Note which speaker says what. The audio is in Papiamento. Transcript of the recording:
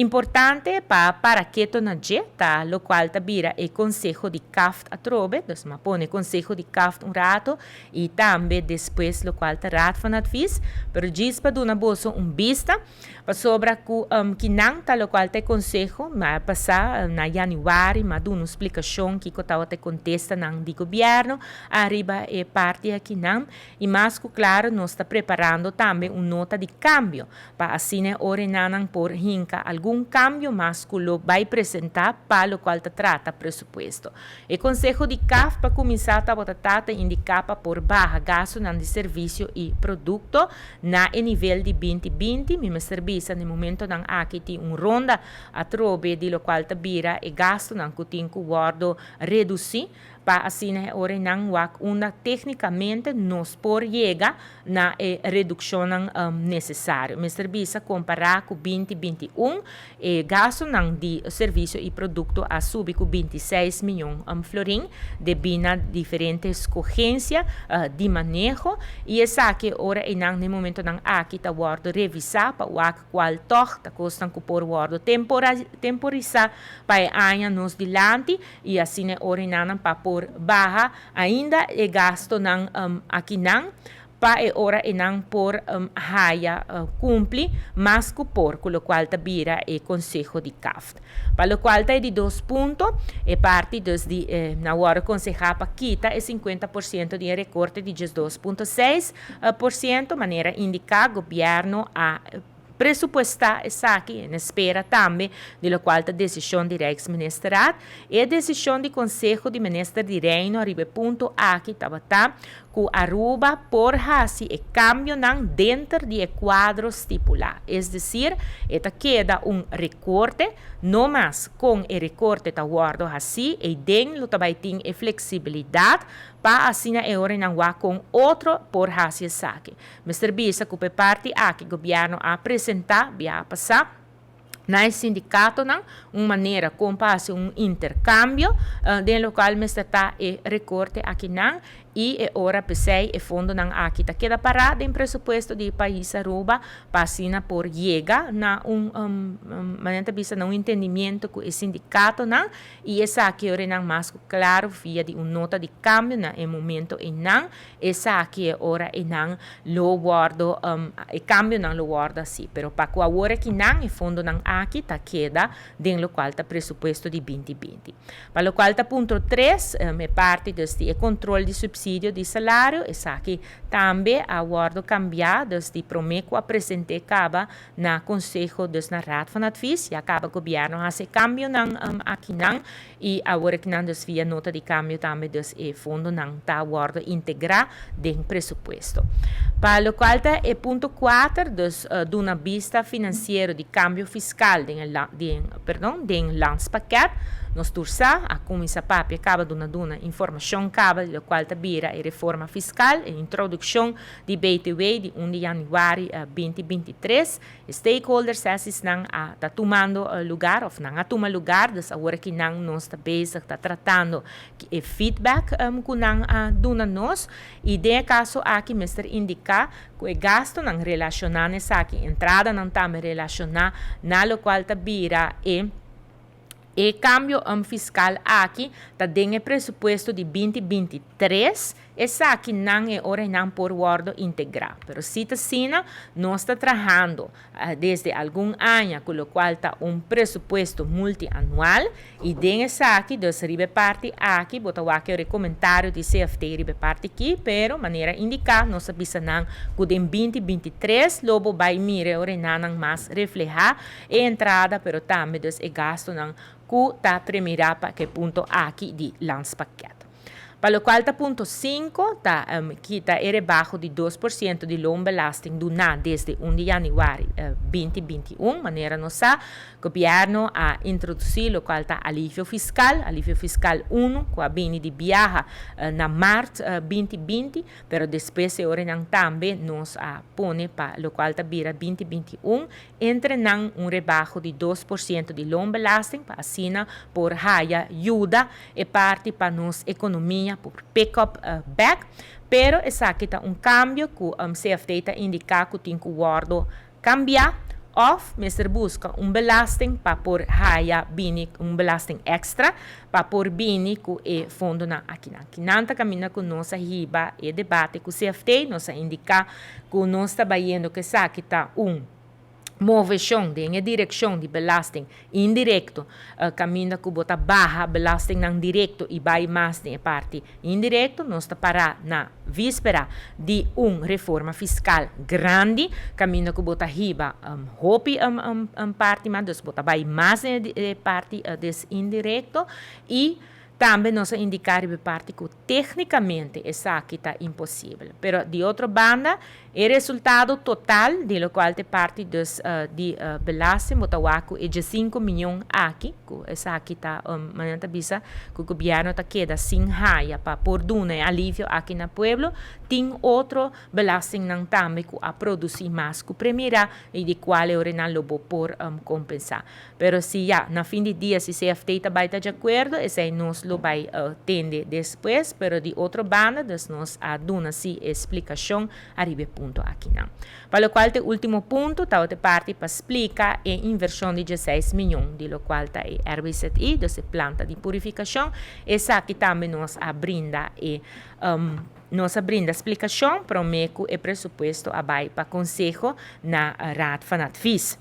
Speaker 1: Importante pa para keto na dje ta locual ta bira e conseho di CAFT atrobe, dus m'a pone conseho di CAFT un rato y tambe despues locual ta Raad van Advies, pero djis pa duna boso un bista pasobra cu kinan ta locual ta e conseho. M'a pasa na januari m'a duna un splicacion kico tawata e contestanan di gobierno ariba e parti akinan y mas cu claro nos ta preparando tambe un nota di cambio pa asina e orenanan por hinka algun kambio mas ku lo bai presentá pa lokual ta trata presupuesto. E konseho di CAF pa kuminsá tabata ta ta indiká pa por baha gastunan di servisio i produkto na e nivel di 2020. Mi mester bisa na e momentonan aki tin un ronda atrobe di lokual ta bira e gastunan ku tin ku wòrdu redusí pa asina e ora nan wak unda téknikamente nos por yega na e redukshonnan nesesario. Mester bisa kompará ku 2021, e gastunan di servisio i produkto a subi ku 26 mion florin debí na diferente skogensia di maneho i esaki e ora einan na e momentonan aki ta wòrdu revisá pa wak kual tòg ta kosnan ku por wòrdu temporisá pa e aña nos dilanti i asina e ora enanan pa por baha ainda e gastonan akinan pa e ora enan por haya cumpli mas cu por cu locual ta bira e conseho di CAFT. Pa locual ta e di dos punto, e parti dus di nan worde conseha pa kita e 50% di e recorte di 12.6% manera indica gobierno a presupuestá esaki en espera tambe di lokual ta desishon di Rijksministerraad. E desishon di Konseho di Minister di Reino ariba e punto aki tabata ku Aruba por hasi e kambionan denter di e kuadro stipulá. Es desir, e ta keda un rekorte, no mas kon e rekorte ta wòrdu hasí, eiden lo ta bai tin e fleksibilidat pa asina e orenan wak kon otro por hasi esaki. Mester bisa ku p'e parti aki gobièrnu a presentá biaha pasá na e sindikatonan un manera kon pa hasi un interkambio den lokual mester ta e rekorte akinan i e ora p'esei e fondonan aki ta keda pará den presupuesto di pais Aruba pa asina por yega na un manera ta bisa na un entendimiento ku e sindikatonan i esaki ora nan mas ku klaro via di un nota di kambio na e momento einan. Esaki e ora e nan lo wordo, e cambionan lo wordo haci. Pero pa cu awor aki nan, e fondonan aki ta keda den locual ta presupuesto di 2020. Pa locual ta punto tres, e parti dus di e control di subsidio di salario, esaki tambe a wordo cambia, dus di prome cu a presente caba na Conseho, dus na Raad van Advies, ya caba Gobierno a haci e cambionan akinan y awor akinan dus via nota di cambio tambe dus e fondonan ta wordo integra den presupuesto. Pa locual ta e punto cuater, dus duna bista financiero di cambio fiscal den e den perdon den landspakket, nos tur sa a cuminsa papia caba duna duna informacion caba di locual ta bira e reforma fiscal, e introduccion di BTW di 1 di januari 2023. E stakeholder sessiesnan a ta tumando lugar of nan a tuma lugar, dus awor aki nan nos ta bezig ta tratando e feedback ku nan a duna nos i den e kaso aki mester indiká ku e gastunan relashoná na esaki, entradanan tambe relashoná na lokual ta bira e E kambio fiskal aki ta den e presupuesto di 2023, esaki nan e ora nan por wòrdu integrá. Pero si ta asina, nos ta trahando desde algun aña ku lokual ta un presupuesto multianual i den esaki, dus riba e parti aki, bo ta wak e komentario di CFT riba e parti aki, pero manera indiká nos a bisa nan ku den 2023 lo bo bai mira e orenanan mas reflehá e entrada pero tambe dus e gastunan ku ta premirá pa ke punto aki di landspakket. Pa lokual ta punto 5, ta kita e rebaho di 2% di loonbelasting duná desde 1 di yanüari 2021. Manera nos sa, gobièrnu a introdusí lokual ta alivio fiskal, alivio fiskal unu, ku a bini di biaha na mart 2020, pero despues e oranan tambe nos a pone pa lokual ta bira 2021. Entre nan un rebaho di 2% di loonbelasting pa asina por haya yuda e parti pa nos ekonomia por pick up back. Pero esaki ta un kambio ku CFT ta indiká ku tin ku wòrdu kambiá. Of mester busca un belasting pa por haya bini, un belasting extra pa por bini cu e fondonan aki nan. Akinan ta caminda cu nos a hiba e debate cu CFT, nos a indica cu nos ta bayendo cu esaki ta un movecion den direccion di belasting indirecto, caminda cu bo ta baha belasting nan directo y bay mas den parti indirecto. Nos ta para na vispera di un reforma fiscal grandi, caminda cu bo ta hiba hopi parti, mas dus bo ta bay mas den parti des indirecto y tambe nos a indica e parti cu tecnicamente esaki ta imposibel. Pero di otro banda, e resultado total di locual ta parti dus, di belasting, bo ta wak cu e 5 miyon aki, cu esaki ta manera bisa, cu gobierno ta keda sin haya pa por duna alivio aki na pueblo, tin otro belasting nan tambe cu a produci mas cu premira y di cual e nan lo por compensa. Pero si ya, na fin di dia, si CFT ta bay di acuerdo, esey nos lo bay tende despues, pero di otro banda, dus nos a duna si explicacion ariba e punto aki nan. Pa locual e ultimo punto, ta otro parti pa splica e inversion di 16 miyon, di locual ta e RBZI, dus e planta di purificacion, esaki tambe nos a brinda explicacion, prome cu e presupuesto a bay pa conseho na Raad van Advies.